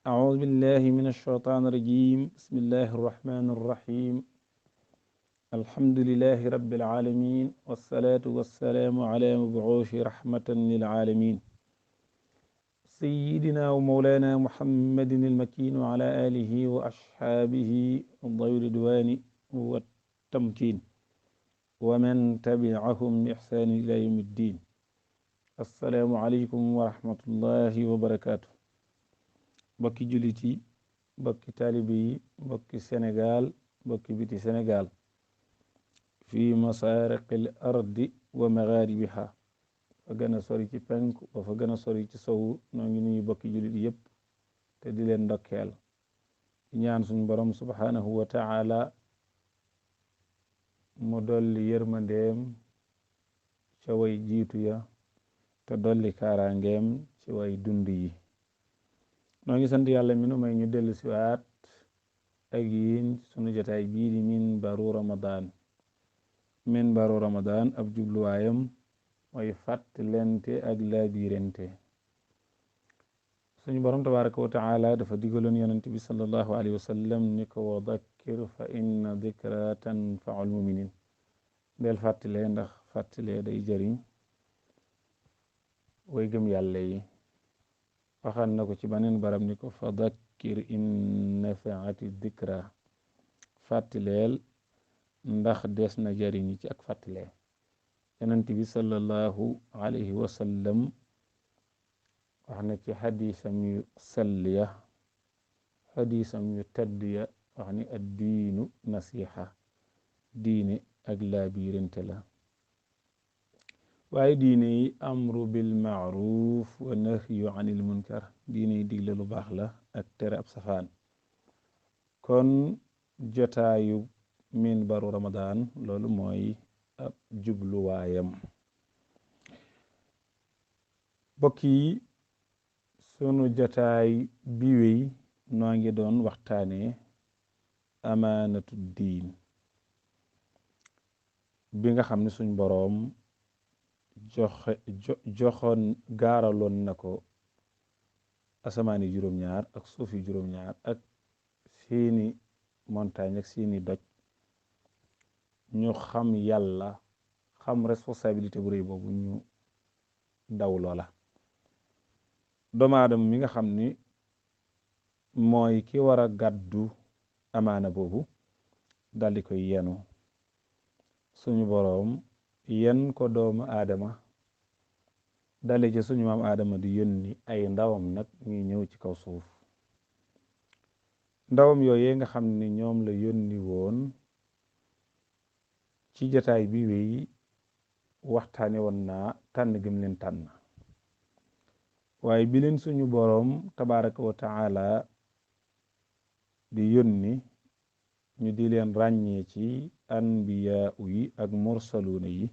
أعوذ بالله من الشيطان الرجيم بسم الله الرحمن الرحيم الحمد لله رب العالمين والصلاة والسلام على مبعوث رحمة للعالمين سيدنا ومولانا محمد المكين وعلى آله وأصحابه ذوي الرضوان والتمكين ومن تبعهم بإحسان إلى يوم الدين السلام عليكم ورحمة الله وبركاته bokki jullit yi bokki taalibe yi bokki Sénégal bokki biti Sénégal fi masariqil ardi wa magharibiha fa gën a sori ci penk ba fa gën a sori ci sowu noo ngi nuyu bokki jullit yépp te di leen ndokkeel ñaan suñ borom subhanahu wa ta'ala mu dolli yërmandeem ca way jiitu ya te dolli kaaraangeem ci way dund yi noo ngi sant yàlla mi nu may ñu dellu siwaat ak yéen sunu jotaay bii di minbaru ramadan ab jubluwaayam mooy fàttalente ak laabirante suñu borom tabaraka wa taala dafa digaloon yonent bi sallallahu alayhi wa sallam ni ko wa dakkir fa inna dikra tanfaul muminin del fàttale ndax fàttale day jëriñ way gëm yàlla yi waxal na ko ci beneen barab ni ko fa dakkir in nafaati dikra fàttaleel ndax des na jariñu ci ak fàttale yonent bi sallallahu alayhi wa sallam wax na ci xadisam yu sell ya xadisam yu tedd ya wax ni addiinu nasiha diine ak laabirante la waaye diine yi amru bil maaruf wa nahyu anil munkar diine yi digle lu baax la ak tere ab safaan kon jotaayu minbaru ramadan loolu mooy ab jubluwaayam bokk yi sunu jotaay bi wéy noo ngi doon waxtaane amaanatu diin bi nga xam ne suñ boroom joxoon gaaraloon na ko asamaani juróom-ñaar ak suufi juróom-ñaar ak seeni montagne ak seeni doj ñu xam yàlla xam responsabilité bu rëy boobu ñu daw loola doomu aadama mi nga xam ni mooy ki war a gàddu amaana boobu daldi koy yenu suñu boroom yen ko doomu aadama dale ci suñu maam aadama di yónni ay ndawam nag ñuy ñëw ci kaw suuf ndawam yooyee nga xam ni ñoom la yónni woon ci jotaay bi wéy waxtaane woon naa tànn gëm leen tànn waaye bi leen suñu boroom tabaraka wa taala di yónni ñu di leen ràññee ci anbiyaa yi ak mursaluuna yi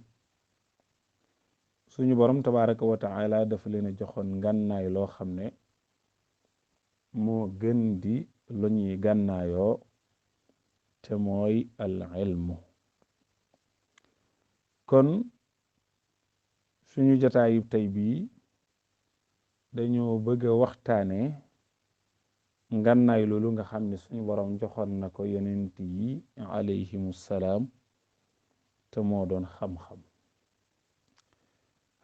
suñu boroom tabaraka wa taala dafa leen a joxoon ngànnaay loo xam ne moo gën di lu ñuy gànnaayoo te mooy al ilmu kon suñu jotaayu tey bii dañoo bëgg a waxtaane ngànnaay loolu nga xam ne suñu boroom joxoon na ko yonent yi alayhimu salaam te moo doon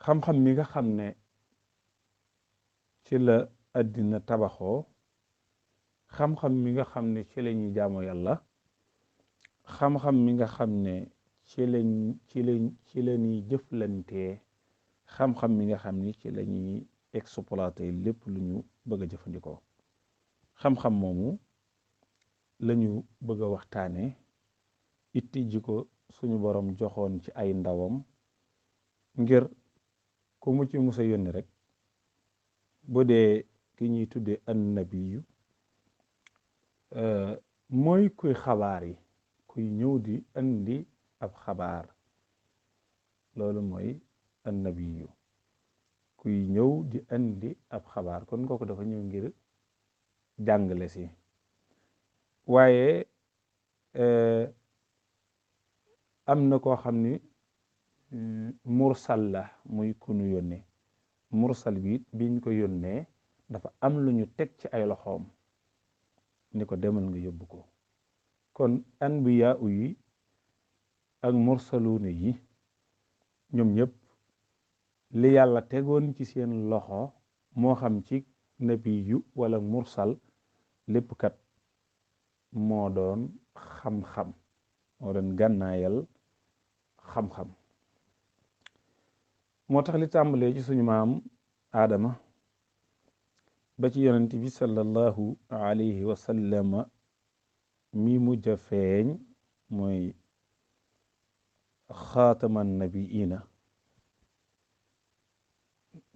xam-xam mi nga xam ne ci la àddina tabaxoo xam-xam mi nga xam ne ci la ñuy jaamu yàlla xam-xam mi nga xam ne ci la ñuy jëflantee xam-xam mi nga xam ni ci la ñuy exploité lépp lu ñu bëgg a jëfandikoo xam-xam moomu lañu bëgg a waxtaane itti ji ko suñu boroom joxoon ci ay ndawam ngir ku mu ci musa yónni rek bu dee ki ñuy tudde annabiyu mooy kuy xabaar yi kuy ñëw di andi ab xabaar loolu mooy annabiyu kuy ñëw di andi ab xabaar kon kooku dafa ñëw ngir jàngale si waaye am na koo xam ni mursal la muy ku nu yónnee mursal bi biñ ko yónnee dafa am lu ñu teg ci ay loxoom ni ko demal nga yóbbu ko. kon anbiya yi ak mursaluuna yi ñoom ñëpp li yàlla tegoon ci seen loxo moo xam ci nabiyu wala mursal lépp kat moo doon xam-xam, moo doon gànnaayal xam-xam. moo tax li tàmbalee ci suñu maam aadama ba ci yonent bi sallallahu alayhi wa sallama mi mujj a feeñ mooy xaataman nabiina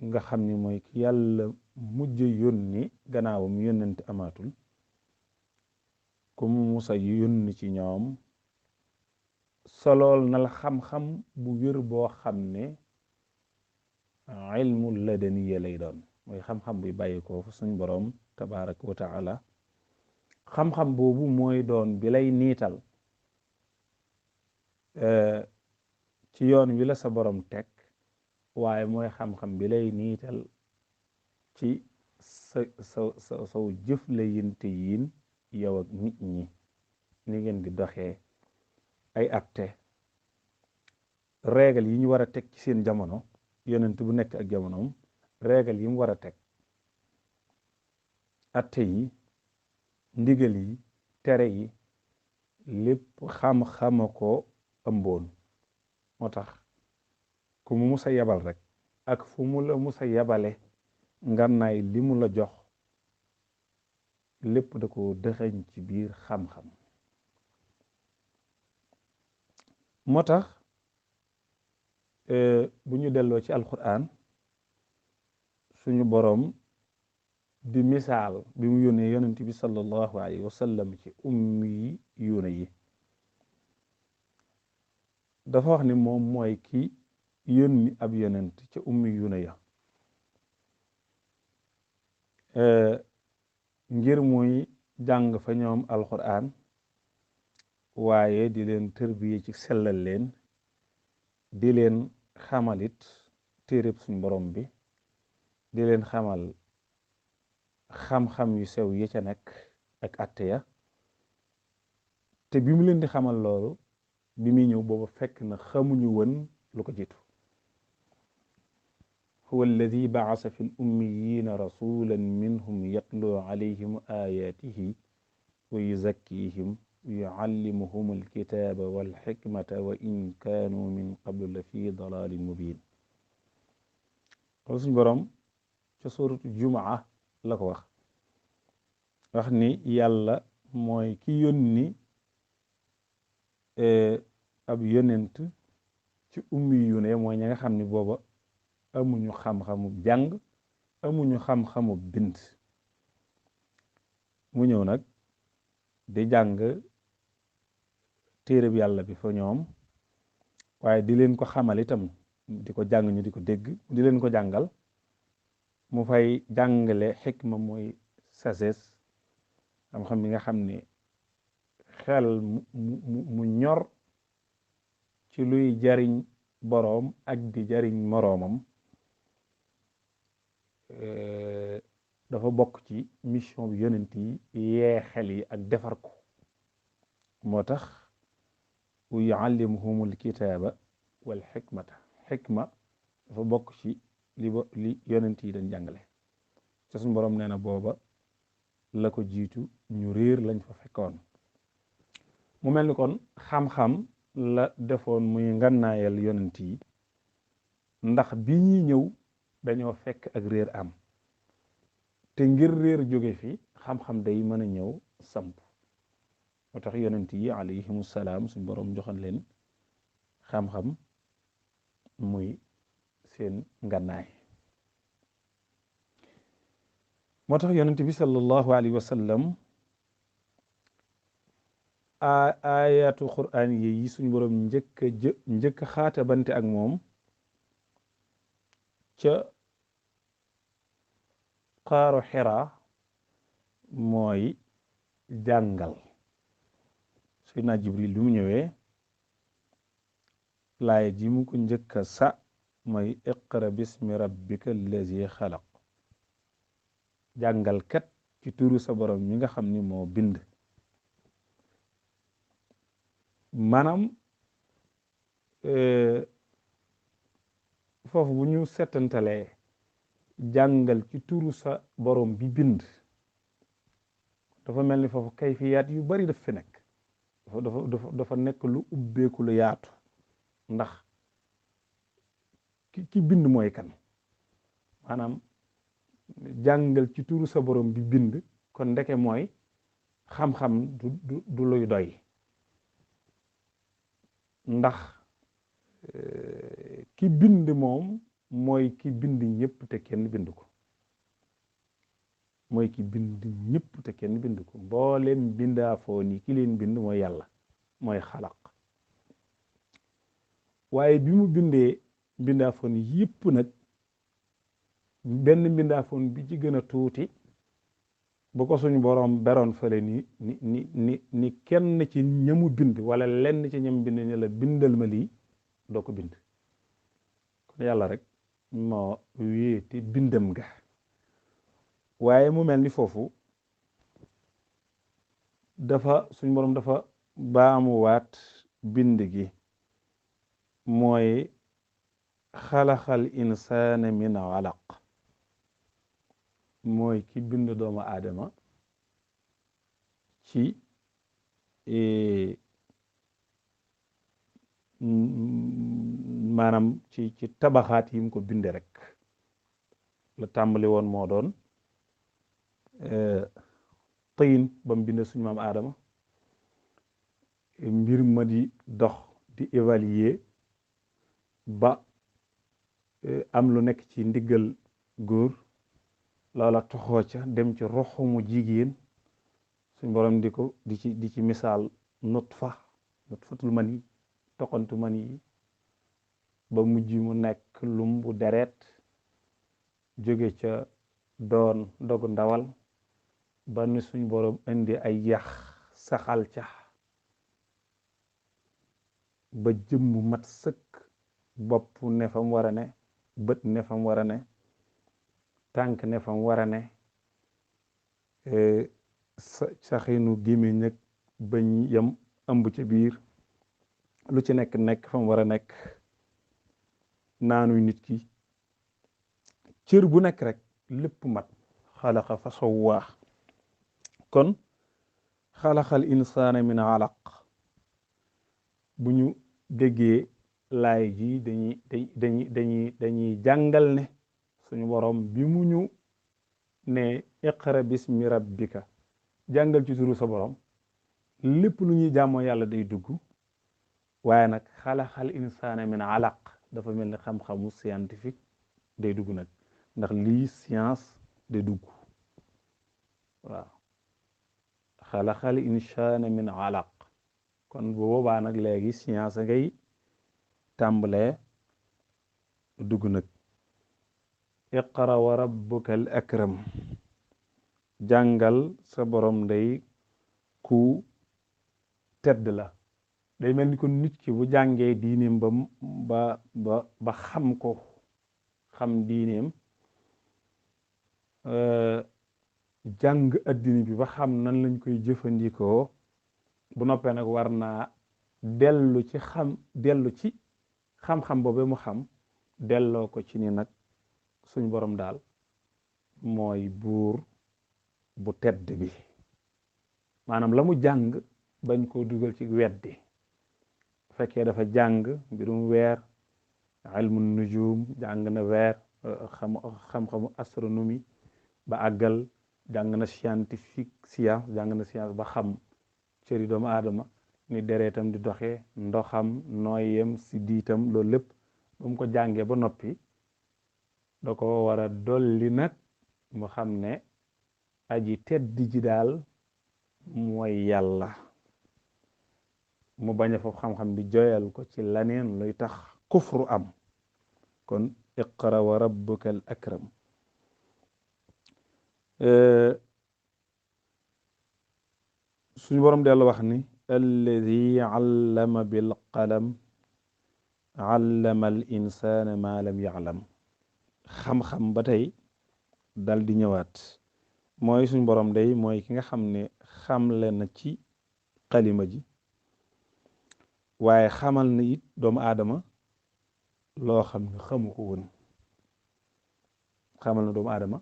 nga xam ni mooy ki yàlla mujj yónni gannaawam yónnante amaatul ku mu musa yónni ci ñoom solool na la xam-xam bu wér boo xam ne ilmu ladaniya lay doon, mooy xam-xam buy bàyyi ko fa suñ boroom tabaraka wa taala. xam-xam boobu mooy doon bi lay niital ci yoon wi la sa borom teg, waaye mooy xam-xam bi lay niital ci saw jëf la yinte yiin yow ak nit ñi ni ngeen di doxee ay atte règle yi ñu war a teg ci seen jamono. yonent bu nekk ak jamonoom règle yi mu war a teg, atte yi, ndigal yi, tere yi, lépp xam-xama ko ëmboon. moo tax ku mu musa yabal rek ak fu mu la musa yabale ngànnaay li mu la jox lépp da ko dëxëñ ci biir xam-xam. moo tax bu ñu delloo ci alquran suñu boroom di misaal bi mu yónnee yonent bi sallallahu alayhi wa sallam ci ummi yuuna yi dafa wax ni moom mooy ki yónni ab yonent ci ummi yuuna ya ngir muy jàng fa ñoom alquran waaye di leen tërbiye ci sellal leen, di leen xamalit téereb suñ borom bi, di leen xamal xam-xam yu sew yi ca nekk ak atte ya. te bi mu leen di xamal loolu bi muy ñëw booba fekk na xamuñu woon lu ko jiitu. huwa alladi baasa fi l ummiyina rasulan minhum yatlu alayhim ayatihi wa yuzakkihim wa yuallimuhum alkitaba walxikmata wa in kaanu min qablu la fi dalalin mubin. loolu suñ boroom ca suratu jumaa la ko wax ni yàlla mooy ki yónni ab yonent ci ummi yu ne mooy ña nga xam ni booba amuñu xam-xamu jàng, amuñu xam-xamu bind. mu ñëw nag di jàng téereb yàlla bi fa ñoom waaye di leen ko xamal itam, di ko jàng ñu di ko dégg, di leen ko jàngal. mu fay jàngale xikma mooy sagesse, xam-xam bi nga xam ne xel mu ñor ci luy jariñ boroom ak di jariñ moroomam dafa bokk ci mission bi yonent yi yee xel yi ak defar ko. moo tax wa yuallimuhumul kitaaba wal xikmata, xikma dafa bokk ci li yonent yi dañ jàngale. te suñu boroom nee na booba la ko jiitu ñu réer lañ fa fekkoon. mu mel ni kon xam-xam la defoon muy ngànnaayal yonent yi, ndax bi ñuy ñëw dañoo fekk ak réer am, te ngir réer jóge fi xam-xam day mën a ñëw samp. moo tax yonent yi alayhimu salaam suñ boroom joxoon leen xam-xam muy seen ngànnaay. moo tax yonent bi sallallahu alayhi wa sallam ayatu qur'an yi suñ boroom njëkk xaata bante ak moom ca xaaru Xira mooy jàngal. Seydina Jibril bi mu ñëwee laaya ji mu ko njëkka sa mooy iqra bismi rabbika allazi xalaq. jàngal kat ci turu sa borom mi nga xam ni moo bind. maanaam foofu bu ñu settantalee jàngal ci turu sa borom bi bind dafa mel ni foofu kayfiyaat yu bari daf fi nekk, dafa nekk lu ubbeeku lu yaatu, ndax ki bind mooy kan. maanaam jàngal ci turu sa borom bi bind kon ndeke mooy xam-xam du luy doy, ndax ki bind moom mooy ki bind ñëpp te kenn bind ko, mooy ki bind ñëpp te kenn bind ko. mboolem bindaafoo ni ki leen bind mooy yàlla, mooy xalaq. waaye bi mu bindee mbindaafoon yëpp nag benn mbindaafoon bi ci gën a tuuti bu ko suñu boroom beroon fële ni kenn ci ñamu bind wala lenn ci ñam bind ne la bindal ma lii doo ko bind. kon yàlla rek moo wéete bindam ga. waaye mu mel ni foofu suñu boroom dafa baamuwaat bind gi, mooy xalaxal insaana min alaq, mooy ki bind doomu aadama ci maanaam ci tabaxaat yi mu ko binde rek la tàmbali woon. moo doon tiin ba mu binde suñu maam aadama, mbir ma di dox di évaluer ba am lu nekk ci ndiggal góor, loola toxoo ca dem ci roxumu jigéen, suñ borom di ci misaal nutfatul mani, toqantu mani yi, ba mujj mu nekk lumbu deret, jóge ca doon dogu ndawal, ba ni suñ borom indi ay yax saxal ca ba jëmmu mat sëkk, bopp ne fam war a ne, bët ne fam war a ne, tànk ne fam war a ne, saxinu gémmiñ ak bañ yam ëmb ca biir, lu ci nekk fam war a nekk, naanuy nit ki, cër bu nekk rek lépp mat. xalaqa fa sawwaa. kon xalaqal insaana min alaq bu ñu déggee laay ji dañuy jàngal ne suñu borom bi mu ñu ne iqra bismi rabbika, jàngal ci turu sa borom, lépp lu ñuy jàmmoo yàlla day dugg. waaye nag xalaxal insaana min alaq dafa mel ni xam-xamu scientifique day dugg nag, ndax lii science day dugg. waaw xalaxal insaana min alaq, kon bu boobaa nag léegi science ngay tàmbalee dugg nag. iqra wa rabbuka al akram, jàngal sa borom day ku tedd la. day mel ni kon nit ki bu jàngee diineem ba xam ko, xam diineem, jàng addina bi ba xam nan lañ koy jëfandikoo, bu noppee nag war naa dellu ci xam-xam boobu mu xam, delloo ko ci ni nag suñ borom daal mooy buur bu tedd bi. maanaam la mu jàng bañ koo dugal ci weddi. bu fekkee dafa jàng mbirum weer, ilmu nujum, jàng na weer, xam-xamu astronomie ba àggal, jàng na science ba xam cëri doomu aadama, ni deretam di doxee, ndoxam, nooyem, si diitam, loolu lépp ba mu ko jàngee ba noppi, da ko war a dolli nag mu xam ne aji tedd ji daal mooy yàlla, mu bañ a foofu xam-xam bi joyal ko ci laneen luy tax kufru am. kon iqra wa rabbuka al akram. suñu borom dellu wax ni alladi allama bil qalam allama al insana ma lam ya'lam. xam-xam ba tey dal di ñëwaat mooy suñ borom day mooy ki nga xam ne xamle na ci xalima ji waaye xamal na it doomu aadama loo xam ne xamu ko woon xamal na doomu aadama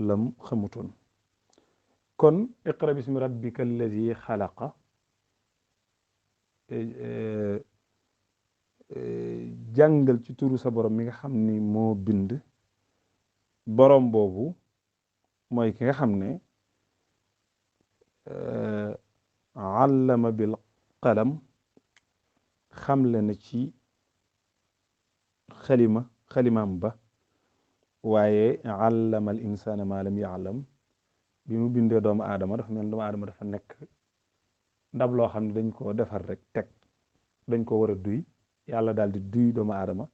lam xamutoon kon iqra bismi rabbika alladi xalaqa jàngal ci turu sa borom mi nga xam ni moo bind borom boobu mooy ki nga xam ne allama bil qalam xamle na ci xalimaam ba waaye allama al insana ma lam yaalam bi mu bindee doomu aadama dafa mel doomu aadama dafa nekk ndab loo xam ne dañ koo defar rek teg dañ ko war a duy yàlla daal di duy doomu aadama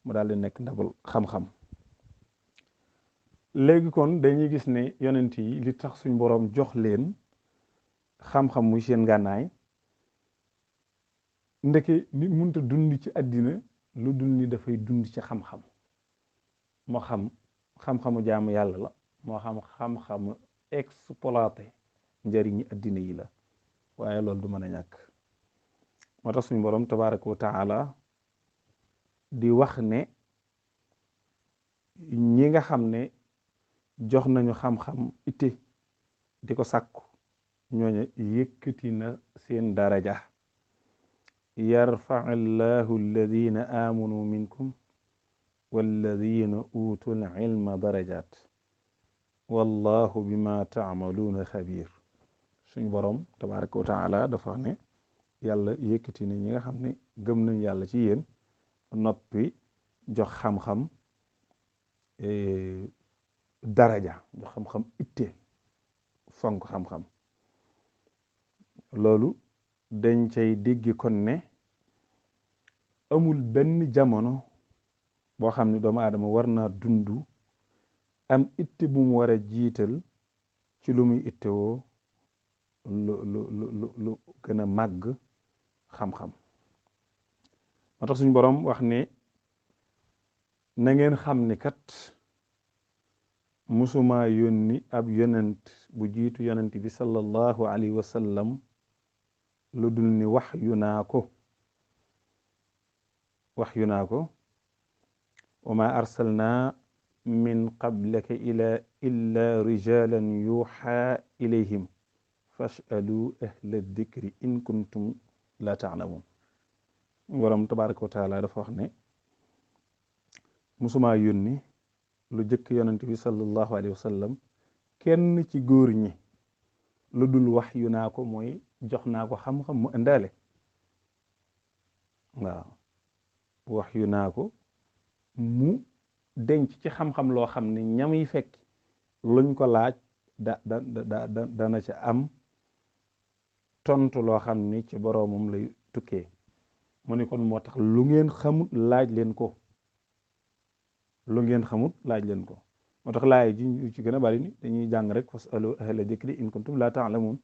mu daal di nekk ndabul xam-xam léegi kon dañuy gis ne yonent yi li tax suñ boroom jox leen xam-xam muy seen ngànnaay ndeke nit mënta dund ci àddina lu dul ni dafay dund ci xam-xam moo xam xam-xamu jaamu yàlla la moo xam xam-xamu exploité njëriñi àddina yi la waaye loolu du mën a ñàkk moo tax suñu boroom tabaraka wa taala di wax ne ñi nga xam ne jox nañu xam-xam itte di ko sàkku ñooñu yëkkati na seen daraja yarfau llahu alladina amanu minkum walladina utul ilma darajat wallahu bima taamaluuna xabir suñu boroom tabaraka wa taala dafa wax ne yàlla yëkkati na ñi nga xam ne gëm nañ yàlla ci yéen noppi jox xam-xam daraja jox xam-xam itte fonk xam-xam loolu dañ cay dégg kon ne amul benn jamono boo xam ne doomu aadama war naa dund am itte bu mu war a jiital ci lu muy ittewoo lu gën a màgg xam-xam moo tax suñu boroom wax ne na ngeen xam ni kat musuma yónni ab yonent bu jiitu yonent bi sallallahu alayhi wa sallam lu dul ni wax yu naa ko wa ma arsalna min qablaka illa rijalan yuha ilayhim fasalu ahla dikri in kuntum la taalamun borom tabaraka wa taala dafa wax ne musuma yónni lu jëkk yonent bi sallallahu alayhi wa sallam kenn ci góor ñi lu dul wax yu naa ko mooy jox naa ko xam-xam mu indaale waaw wax yu naa ko mu denc ci xam-xam loo xam ne ñamuy fekk luñ ko laaj dana ca am tontu loo xam ni ci boroomam lay tukkee mu ne kon moo tax lu ngeen xamut laaj leen ko lu ngeen xamut laaj leen ko moo tax laay ji ñu ci gën a bari ni dañuy jàng rek fasalu ahla dikri in kuntum la ta'lamun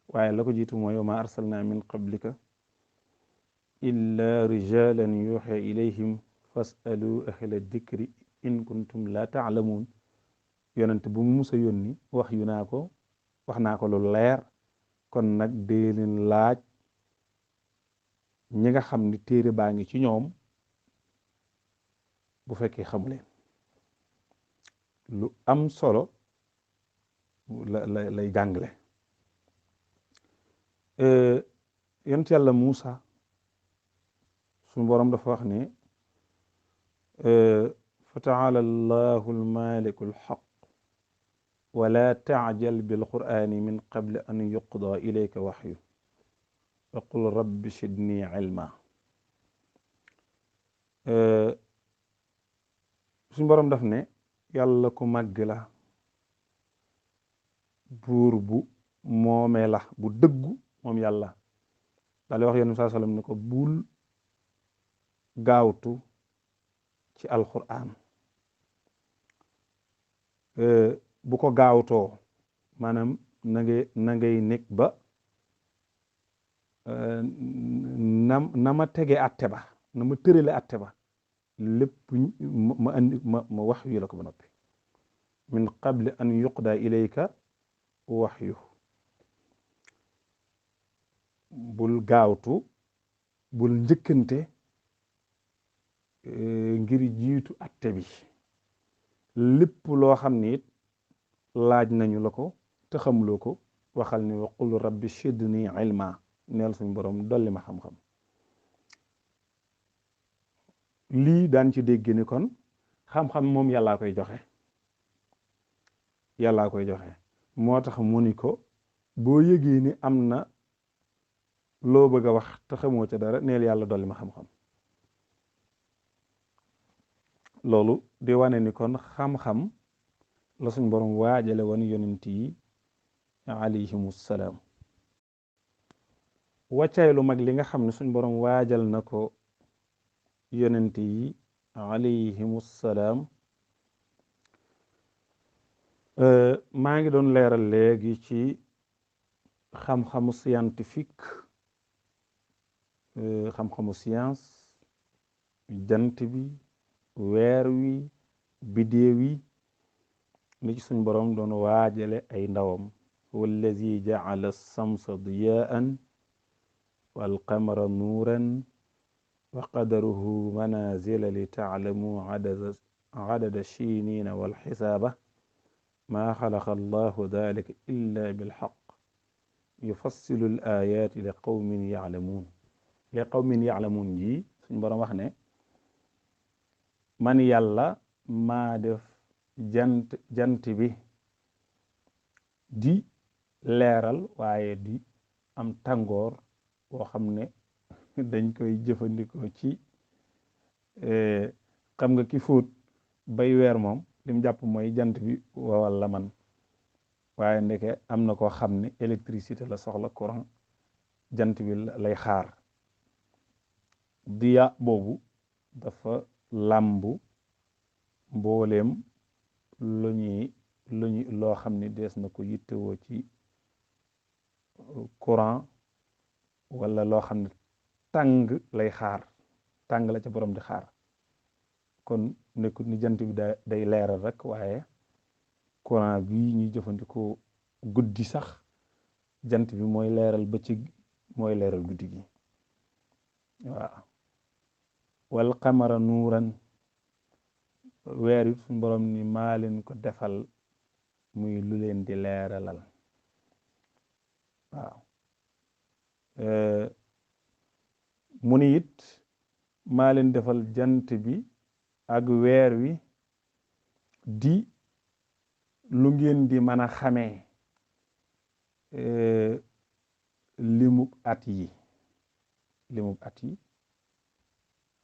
waaye la ko jiitu mooy wa ma arsalna min qablika illa rijalan yuha ilayhim fasalu ahla dikri in kuntum la ta'lamun yonent bu mu musa yónni wax yu naa ko wax naa ko lu leer kon nag dee leen laaj ñi nga xam ni téere baa ngi ci ñoom bu fekkee xamu leen lu am solo lay jàngale yonent yàlla Muusa suñu boroom dafa wax ne fa taala allahu almaliku alxaq wala taajal bilqurani min qabli an yuqda ilayka waxyu wa qul rabbi zidni ilma suñu boroom daf ne yàlla ku màgg la buur bu moomee la bu dëggu moom yàlla daal di wax yonent saa sallam ne ko bul gaawtu ci alquran bu ko gaawtoo maanaam na ngay nekk ba na ma tege atte ba na ma tërale atte ba lépp ma andi ma wax yu la ko ba noppi min qabli an yuqda ilayka waxyu bul gaawtu bul njëkkante ngir jiitu atte bi lépp loo xam ne it laaj nañu la ko te xamuloo ko waxal ni wa qul rabbi shidni ilma neel suñ borom dolli ma xam-xam lii daan ci dégg ni kon xam-xam moom yàllaa koy joxe yàllaa koy joxe moo tax mu ni ko boo yëgee ni am na loo bëgg a wax te xamoo ca dara neel yàlla dolli ma xam-xam loolu di wane ni kon xam-xam la suñ borom waajale woon yonent yi alayhimu salaam wàccaay lu mag li nga xam ne suñ borom waajal na ko yonent yi alayhimu salaam maa ngi doon leeral léegi ci xam-xamu scientifique xam-xamu science jant bi weer wi bidéew yi ni ci suñ borom doon waajale ay ndawam wallazi ja'ala samsa diyaan wal qamara nuuran wa qadaruhu manazila li ta'lamu adada shinina wal xisaaba maa xalaqa allahu dalika illa bilxaq yufassilu l ayaati li qawmin ya'lamuun ji suñ borom wax ne man yàlla maa def jant bi di leeral waaye di am tàngoor boo xam ne dañ koy jëfandikoo ci xam nga ki fóot bay weer moom lim jàpp mooy jant bi wowal la man waaye ndeke am na koo xam ne électricité la soxla courant jant bi lay xaar diya boobu dafa làmbu mbooleem loo xam ne dees na ko yittewoo ci courant wala loo xam ne tàng lay xaar tàng la ca borom di xaar kon nekkut ni jant bi day leeral rek waaye courant bi ñuy jëfandikoo guddi sax jant bi mooy leeral bëccëg mooy leeral guddi gi waaw wal qamara nuuran weer it suñu borom ni maa leen ko defal muy lu leen di leeralal waaw mu ni it maa leen defal jant bi ak weer wi di lu ngeen di mën a xamee limub at yi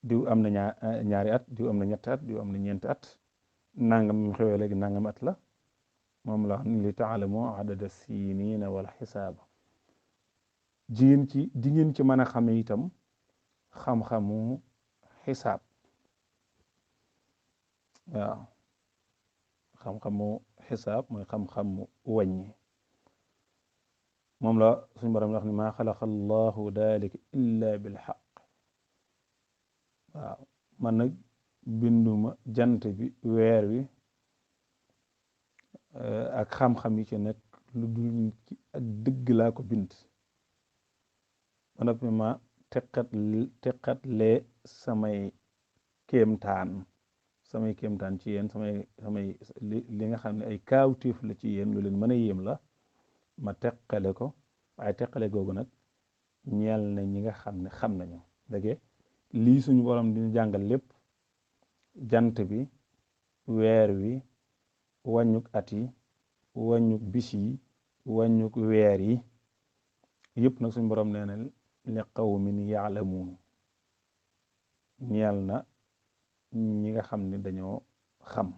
diw am na ñaari at diw am na ñetti at diw am na ñeenti at nangam mu xewee léegi nangam at la moom la xam li taalamu adada sinina wala xisaaba di ngeen ci mën a xame itam xam-xamu xisaab waaw xam-xamu xisaab mooy xam-xamu wàññi moom la suñu borom wax ni maa xalaqa allahu dalika illa bilxaq waaw man nag binduma jant bi weer wi ak xam-xam yi ci nekk lu dul ci ak dëgg laa ko bind ba noppi ma teqat lee samay kéemtaan ci yéen samay li nga xam ne ay kaawtiif la ci yéen lu leen mën a yéem la ma teqale ko waaye teqale googu nag ñeel na ñi nga xam ne xam nañu dëgge lii suñu borom dina jàngal lépp jant bi weer wi wàññuk at yi wàññuk bis yi wàññuk weer yi yëpp nag suñu borom nee na li qawmin yaalamuun ñeel na ñi nga xam ne dañoo xam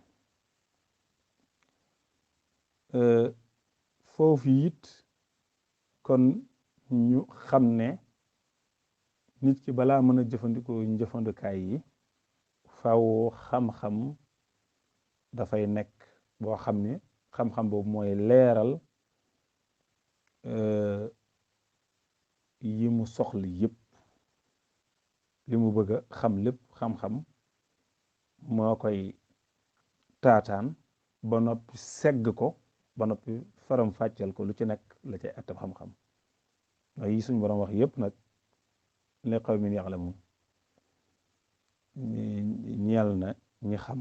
foofu it kon ñu xam ne nit ki balaa mën a jëfandikoo njëfandikaay yi faw xam-xam dafay nekk boo xam ne xam-xam boobu mooy leeral yi mu soxla yëpp li mu bëgg a xam lépp xam-xam moo koy taataan ba noppi segg ko ba noppi faram fàcceel ko lu ci nekk la cay attab xam-xam waaye yi suñ borom wax yépp nag li qawmin ya'lamun ñeel na ñi xam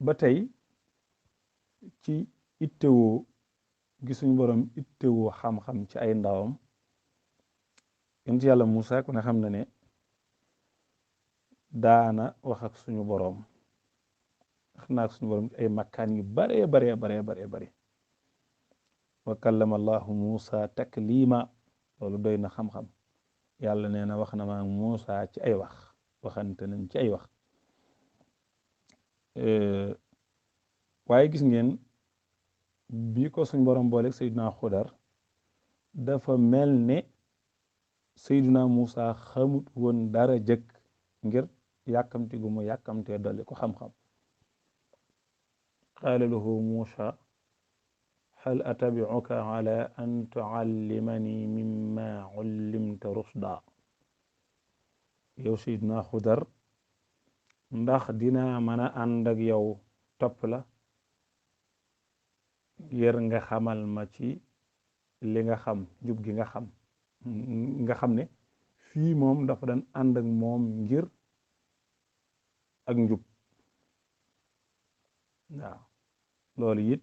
ba tey ci ittewoo gi suñ borom ittewoo xam-xam ci ay ndawam yonent yàlla Muusa ku ne xam na ne daana wax ak suñu boroom wax naa ak suñu boroom ci ay makkaan yu bare wa kallama allahu Muusa taklima loolu doy na xam-xam yàlla nee na wax na ma Muusa ci ay wax waxante nañ ci ay wax waaye gis ngeen bi ko suñ boroom booleeg Seydina Xudar dafa mel ne Seydina Muusa xamut woon dara jëkk ngir yàkkamti gu mu yàkkamtee dolli ko xam-xam qaala lahu Muusa hal atabi'uka ala an tu'allimani mimma 'ullimta rushda yow Seydina Xudar ndax dinaa mën a ànd ak yow topp la ngir nga xamal ma ci li nga xam njub gi nga xam ne fii moom dafa daan ànd ak moom ngir ak njub waaw loolu it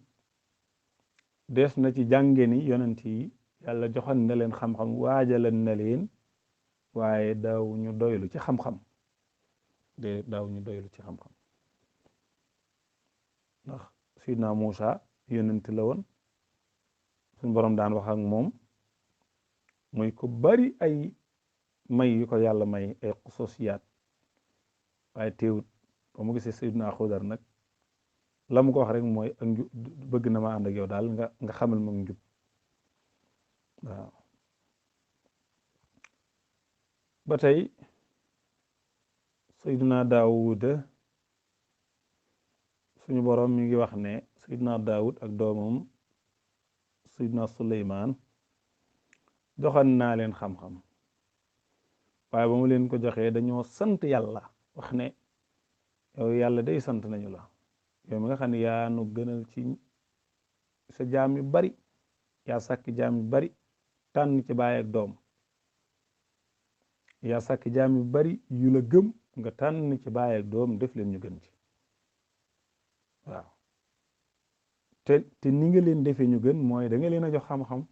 des na ci jànge ni yonent yi yàlla joxoon na leen xam-xam waajalan na leen waaye daaw ñu doylu ci xam-xam daaw ñu doylu ci xam-xam ndax Sidna Muusa yonent la woon suñ boroom daan wax ak moom muy ko bari ay may yu ko yàlla may ay xususiyaat waaye teewut ba mu gisee Seydina Xudar nag la mu ko wax rek mooy ak njub bëgg na ma ànd ak yow daal nga xamal ma njub waaw ba tey Seydina Daawuda suñu boroom mi ngi wax ne Seydina Daawud ak doomam Seydina Suleymaan joxoon naa leen xam-xam waaye ba mu leen ko joxee dañoo sant yàlla wax ne yow yàlla day sant nañu la yow mi nga xam ne yaa nu gënal ci sa jaam yu bari yaa sàkk jaam yu bari tànn ci baay ak doom yaa sàkk jaam yu bari yu la gëm nga tànn ci baay ak doom def leen ñu gën ci waaw te ni nga leen defee ñu gën mooy da nga leen a jox xam-xam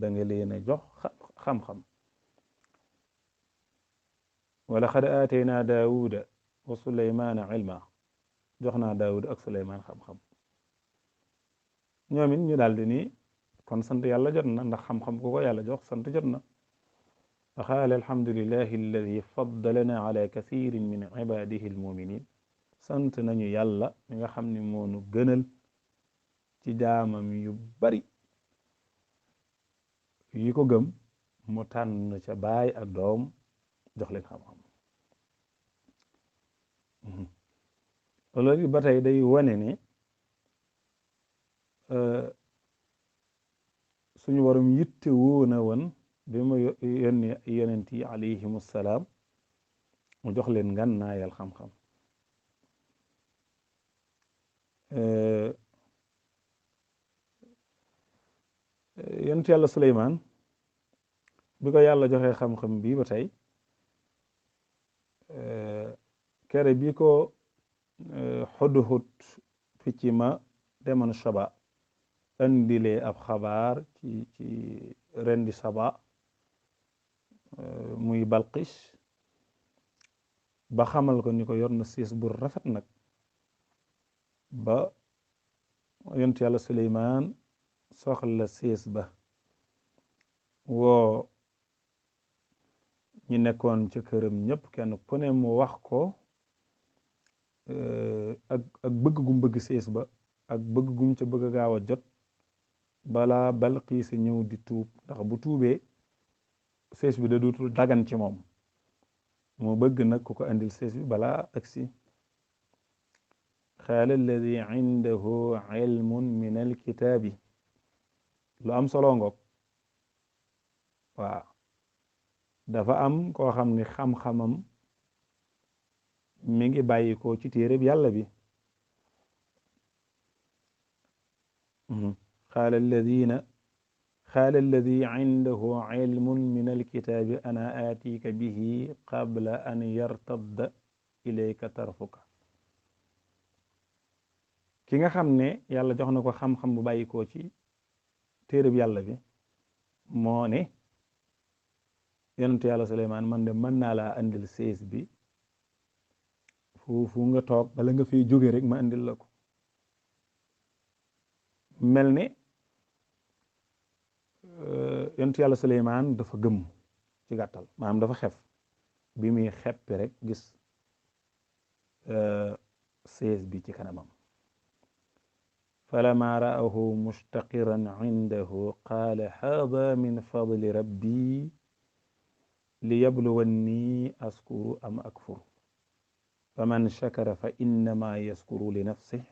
da nga leen a jox xam-xam wa laqad aataynaa daawuda wa suleymaana ilma jox naa daawud ak suleymaan xam-xam ñoom it ñu daal di ni kon sant yàlla jot na ndax xam-xam ku ko yàlla jox sant jot na fa qaala alhamdulillahi alladi faddalana ala kathirin min ibadihi almuminin sant nañu yàlla mi nga xam ne moonu gënal ci jaamam yu bari yi ko gëm mu tànn ca baay ak doom jox leen xam-xam loolu ba tey day wane ne suñu warum yitte woo na woon bi ma yónni yonent yi alayhimu salaam mu jox leen ngànnaayal xam-xam yonent yàlla Suleymaan bi ko yàlla joxee xam-xam bii ba tey kere bi ko Hudhud picc ma demoon Saba andilee ab xabaar ci rendi Saba muy Balqis ba xamal ko ni ko yor na siis bu rafet nag ba yonent yàlla Suleymaan soxla siis ba woo ñi nekkoon ca këram ñëpp kenn ku ne mu wax ko ak bëgg gum bëgg siis ba ak bëgg gum ca bëgg gaaw a jot balaa Balqiis ñëw di tuub ndax bu tuubee siis bi da dootul dagan ci moom moo bëgg nag ku ko andil siis bi balaa agsi qaala alladi indahu ilmun min alkitaabi lu am solo ngoog waaw dafa am koo xam ni xam-xamam mi ngi bàyyi ko ci téereb yàlla bi qaala alladi indahu ilmun min alkitaabi ana aatiika bihi qabla an yartadda ilayka tarfuka ki nga xam ne yàlla jox na ko xam-xam bu bàyyi ko ci téereb yàlla bi moo ne yonentu yàlla Suleymaan man de mën naa laa andil sées bi fu nga toog bala nga fiy jóge rek ma andil la ko mel ne yonentu yàlla Suleymaan dafa gëm ci gàttal maanaam dafa xef bi muy xeppi rek gis sées bi ci kanamam falamma ra'ahu mustaqiran indahu qaala haadha min fadli rabbi liyabluwanni askuru am akfur faman shakara fa innama yaskuru li nafsihi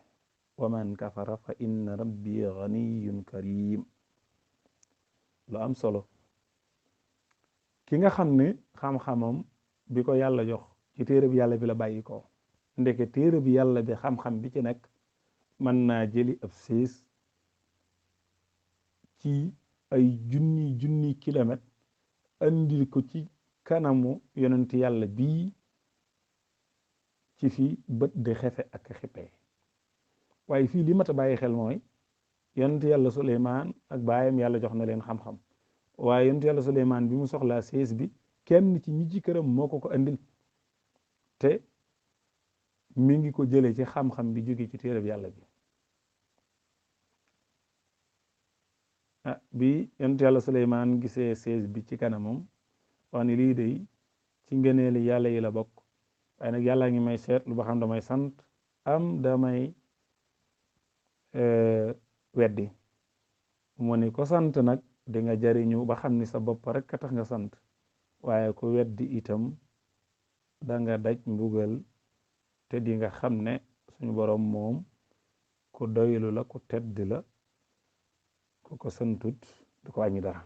wa man kafara fa inna rabbi ganiyyun karim lu am solo ki nga xam ne xam-xamam bi ko yàlla jox ci téere bi yàlla bi la bàyyi ko ndeke téere bi yàlla bi xam-xam bi ci nekk mën naa jëli ab siis ci ay junni kilomètre andil ko ci kanamu yonent yàlla bii ci fi bët di xefe ak xippee waaye fii li mat a bàyyi xel mooy yonent yàlla Suleymaan ak baayam yàlla jox na leen xam-xam waaye yonent yàlla Suleymaan bi mu soxlaa sées bi kenn ci ñi ci këram moo ko andil te mi ngi ko jële ci xam-xam bi jóge ci téereb yàlla bi bi yonent yàlla Suleymaan gisee sées bi ci kanamam wax ni lii day ci ngëneeli yàlla yi la bokk waaye nag yàlla ngi may seet lu ba xam damay sant am damay weddi mu ni ko sant nag di nga jariñu ba xam ni sa bopp rek ka tax nga sant waaye ku weddi itam da nga daj mbugal te di nga xam ne suñu borom moom ku doylu la ku tedd la ku ko santut du ko wàññi dara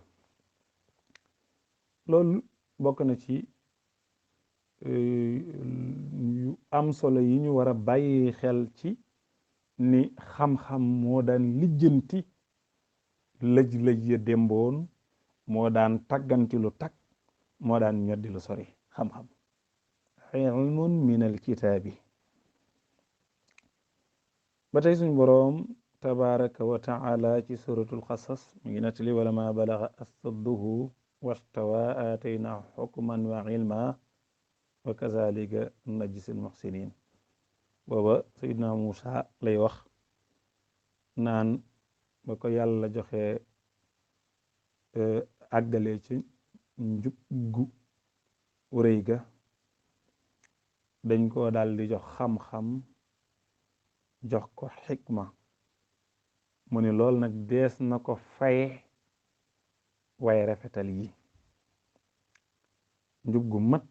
loolu bokk na ci yu am solo yi ñu war a bàyyi xel ci ni xam-xam moo daan lijjanti lëj-lëj ya démboon moo daan tàgganti lu takk moo daan ñoddi lu sori xam-xam ilmun min alkitaabi ba tey suñ boroom tabaraka wa taala ci suratul qasas mi ngi nettali wala ma balaga astadduhu wastawa aataynaahu xukman wa ilma wa kazalika najzi almuxsinin booba sayidna Muusa lay wax naan ba ko yàlla joxe àggale ci njub gu rëy ga dañ ko daal di jox xam-xam jox ko xikma mu ni lool nag dees na ko faye waaye rafetal yi njub gu mat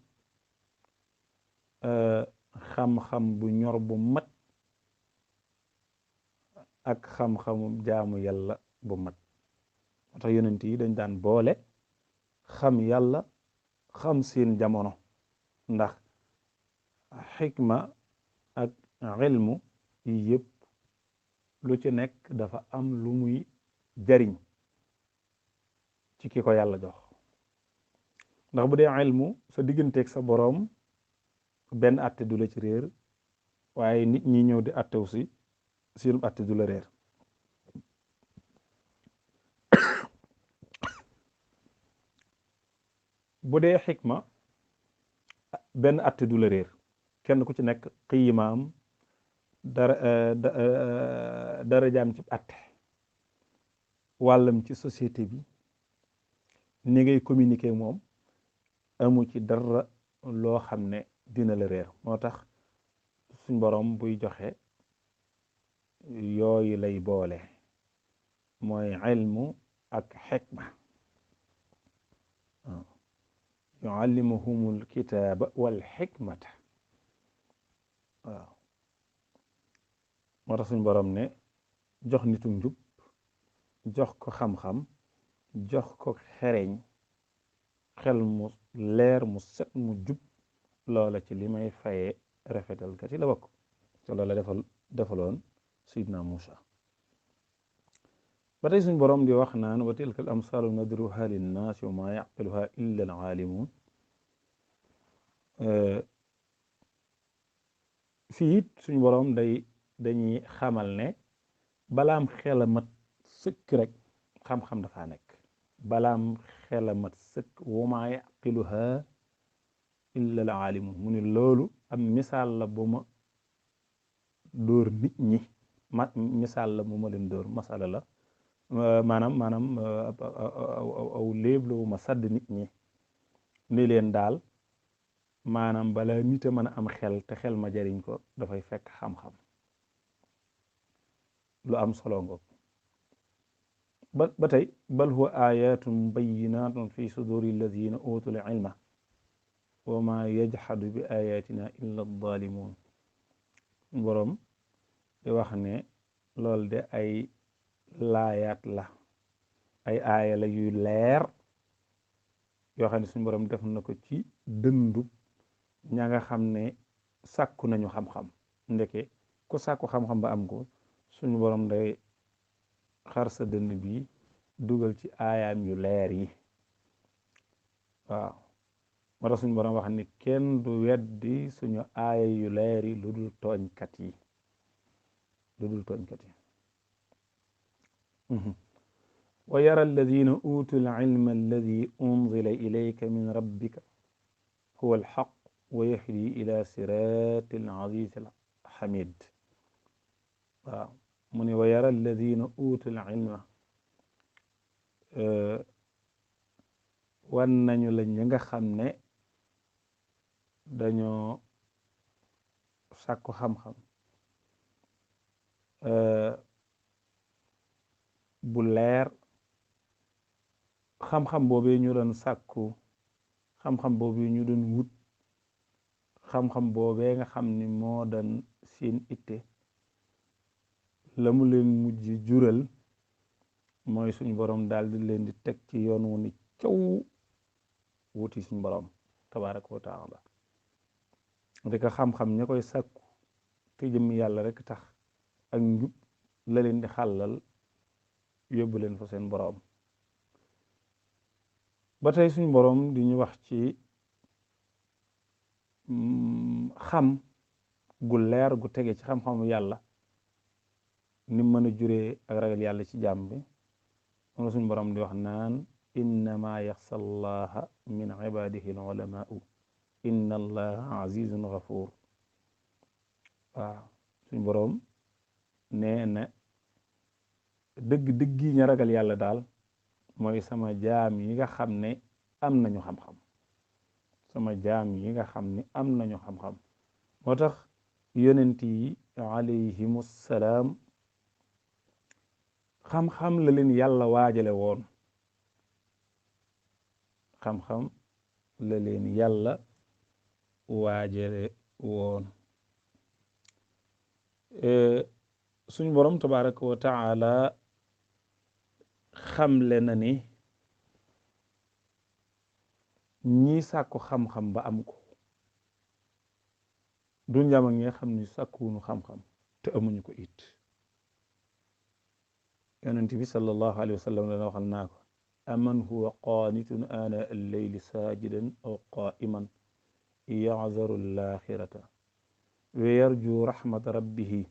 xam-xam bu ñor bu mat ak xam-xamu jaamu yàlla bu mat moo tax yonent yi dañ daan boole xam yàlla xam seen jamono ndax xikma ak ilmu yi yëpp lu ci nekk dafa am lu muy jariñ ci ki ko yàlla jox ndax bu dee ilmu sa digganteeg sa boroom benn atte du la ci réer waaye nit ñi ñëw di attew si seenum atte du la réer bu dee xikma benn atte du la réer kenn ku ci nekk qiimaam dara jaam ci atte wàllam ci société bi ni ngay communiquer moom amu ci dara loo xam ne dina la réer moo tax suñ boroom buy joxe yooyu lay boole mooy ilmu ak xikma yuallimuhumul kitaaba wal xikmata waaw moo tax suñ boroom ne jox nitu njub jox ko xam-xam jox ko xereñ xel mu leer mu set mu jub loola ci li may faye rafetalkat yi la bokk te loolu la defaloon Seydina Muusa ba tey suñ boroom di wax naan wa tilka al amsaalu nadruha linnaasi wa maa yaqiluha illa al aalimuun fii it suñ boroom dañuy xamal ne balaam xela mat sëkk rek xam-xam dafaa nekk balaam xela mat sëkk wa maa yaqiluha illa al aalimuun mu ne loolu am misaal la bu ma dóor nit ñi misaal la bu ma leen dóor masala la maanaam aw léeb la bu ma sadd nit ñi ni leen daal maanaam bala nit a mën a am xel te xel ma jariñ ko dafay fekk xam-xam lu am solo ngoog ba tey bal huwa ayatun bayinatun fi suduri alladina utul ilma wa ma yajxadu bi ayatina illa adalimun boroom di wax ne loolu de ay laayaat la ay aaya la yuy leer yoo xam ne suñu boroom def na ko ci dëndub ña nga xam ne sàkku nañu xam-xam ndeke ku sàkku xam-xam ba am ko suñu boroom day xar sa dënd bi dugal ci aayaam yu leer yi waaw moo tax suñu boroom wax ni kenn du weddi suñu aaya yu leer yi lu dul tooñkat yi wa yara alladina utul ilma alladi unzila ilayka min rabbika huwa alxaq wa yahdi ila sirati alaziz alxamid waaw mu ne wa yara alladina utul ilma wan nañu la ñi nga xam ne dañoo sàkku xam-xam bu leer xam-xam boobee ñu doon sàkku xam-xam boobee ñu doon wut xam-xam boobee nga xam ni moo doon seen itte la mu leen mujj jural mooy suñ boroom daal di leen di teg ci yoon wu ni caw wuti suñ boroom tabaraka wa taala ndeka xam-xam ña koy sàkku te jëm yàlla rek tax ak njub la leen di xàllal yóbbu leen fa seen boroom ba tey suñ boroom di ñu wax ci xam gu leer gu tege ci xam-xamu yàlla ni mën a juree ak ragal yàlla ci jàmm bi moom la suñ boroom di wax naan innama yaxsa allaha min ibadihi al ulamaau inna allaha azizun ghafur waaw suñ boroom nee na dëgg yi ña ragal yàlla daal mooy sama jaam yi nga xam ne am nañu xam-xam sama jaam yi nga xam ne am nañu xam-xam moo tax yonent yi alayhimu salaam xam-xam la leen yàlla waajale woon xam-xam la leen yàlla waajale woon suñ borom tabaraka wa taala xamle na ni ñi sàkku xam-xam ba am ko du njam ak ñi nga xam ni sàkkuwunu xam-xam te amuñu ko it yonent bi sallallahu alayhi wa sallam dana waxal naa ko aman huwa qaanitun ana alleyli saajidan aw qaa'iman yaxzaru laaxirata wa yarju rahmata rabbihi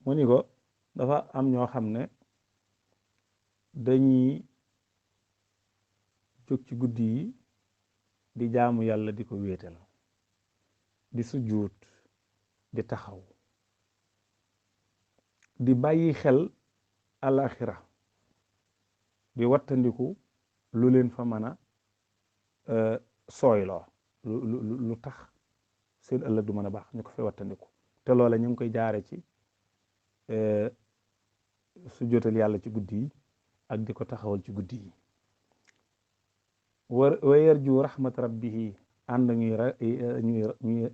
mu ni ko dafa am ñoo xam ne dañuy jóg ci guddi yi di jaamu yàlla di ko wéetal di sujjuut di taxaw di bàyyi xel alaxira di wattandiku lu leen fa mën a sooyloo lu tax seen ëllëg du mën a baax ñu ko fay wattandiku te loola ñu ngi koy jaare ci sujjootal yàlla ci guddi yi ak di ko taxawal ci guddi yi wa yarju rahmat rabbihi ànd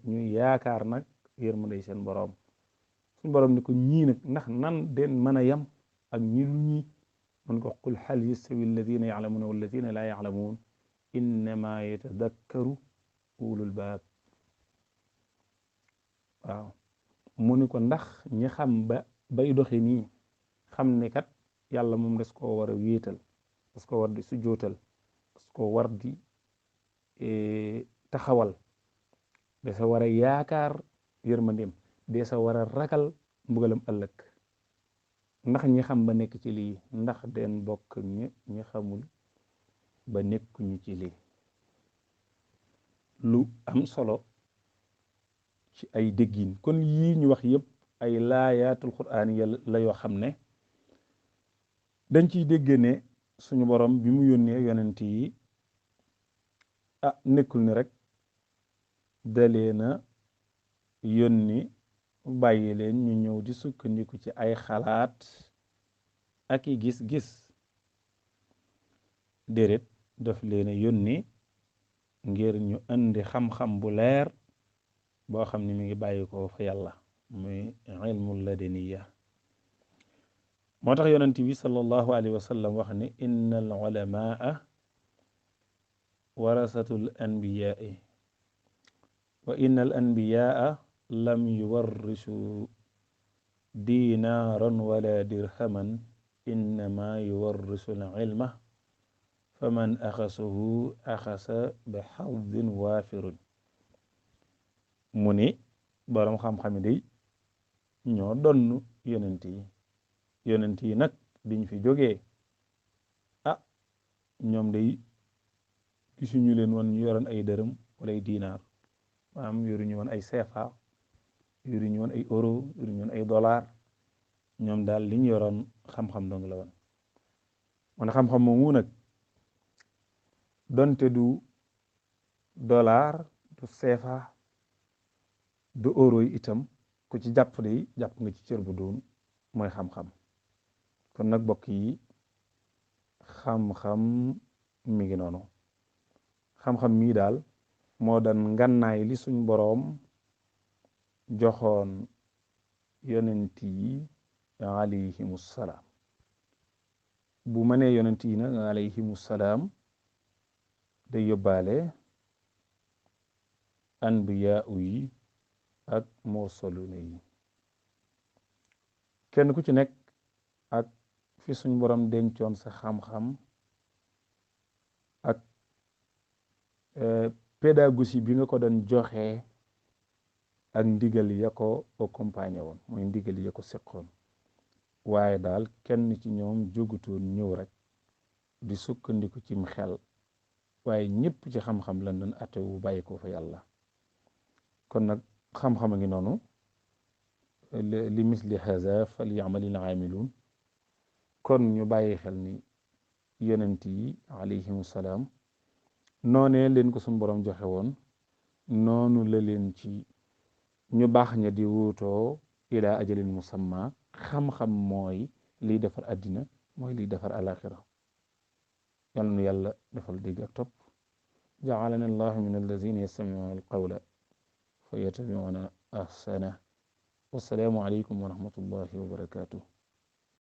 ñuy yaakaar nag yërmande seen boroom suñ boroom ni ko ñii nag ndax nan den mën a yem ak ñi lu ñi mun ko qul hal yastawi alladina ya'lamuna walladina la ya'lamun innama yatadakkaru ulul baab waaw mu ni ko ndax ñi xam bay doxe nii xam ne kat yàlla moom des koo war a wéetal des ko war di sujjootal des ko war di taxawal des a war a yaakaar yërmandeem des a war a ragal mbugalam ëllëg ndax ñi xam ba nekk ci lii ndax den bokk ñi xamul ba nekkuñu ci lii lu am solo ci ay déggin kon yii ñu wax yépp ay laayaatul quraan la yoo xam ne dañ ciy dégge ne suñu borom bi mu yónnee yonent yi nekkul ni rek dalee na yónni bàyyi leen ñu ñëw di sukkandiku ci ay xalaat ak i gis-gis déret daf leen a yónni ngir ñu indi xam-xam bu leer boo xam ne mi ngi bàyyi ko fa yàlla muy ilmul ladaniya moo tax yonent bi sallallahu alayhi wa sallam wax ne inna al ulamaa warasatul anbiyaai wa inna al anbiyaa lam yuwarrisu dinaaran wala dirhaman innama yuwarrisu al ilma faman axasahu axasa bi xadin waafirun mu ni boroom xam-xam day ñoo donn yonent yi nag biñ fi jógee ñoom day gisuñu leen woon ñu yoroon ay dërëm wala ay diinaar maanaam yoruñu woon ay CFA yoruñu woon ay euro yoruñu woon ay dollar ñoom daal liñ yoroon xam-xam dong la woon man xam-xam moomu nag donte du dollar du CFA du euro yi itam ku ci jàpp day jàpp nga ci cër bu doon mooy xam-xam kon nag bokk yi xam-xam mi ngi noonu xam-xam mii daal moo daan ngànnaay li suñ boroom joxoon yonent yi alayhimu salaam bu ma nee yonent yi nag alayhimu salaam day yóbbaale anbiyaa yi ak mursaluna yi kenn ku ci nekk ak fi suñ boroom dencoon sa xam-xam ak pédagogie bi nga ko doon joxe ak ndigal ya ko accompagné woon mooy ndigal ya ko seqoon waaye daal kenn ci ñoom jógutoon ñëw rek di sukkandiku cim xel waaye ñëpp ci xam-xam lañ doon atewu bàyyi ko fa yàlla kon nag xam-xam a ngi noonu li misli haza fal yamalil aamiluun kon ñu bàyyi xel ni yonent yi alayhimu salaam noonee leen ko suñu borom joxe woon noonu la leen ci ñu baax ña di wuutoo ilaa ajalin musamma xam-xam mooy liy defar àddina mooy liy defar alaxira yal na yàlla defal dégg ak topp ja'alana allahu min allazina yastami'una alqawla fa yattabi'una ahsana wassalaamu aleykum wa rahmatullahi wa barakatuh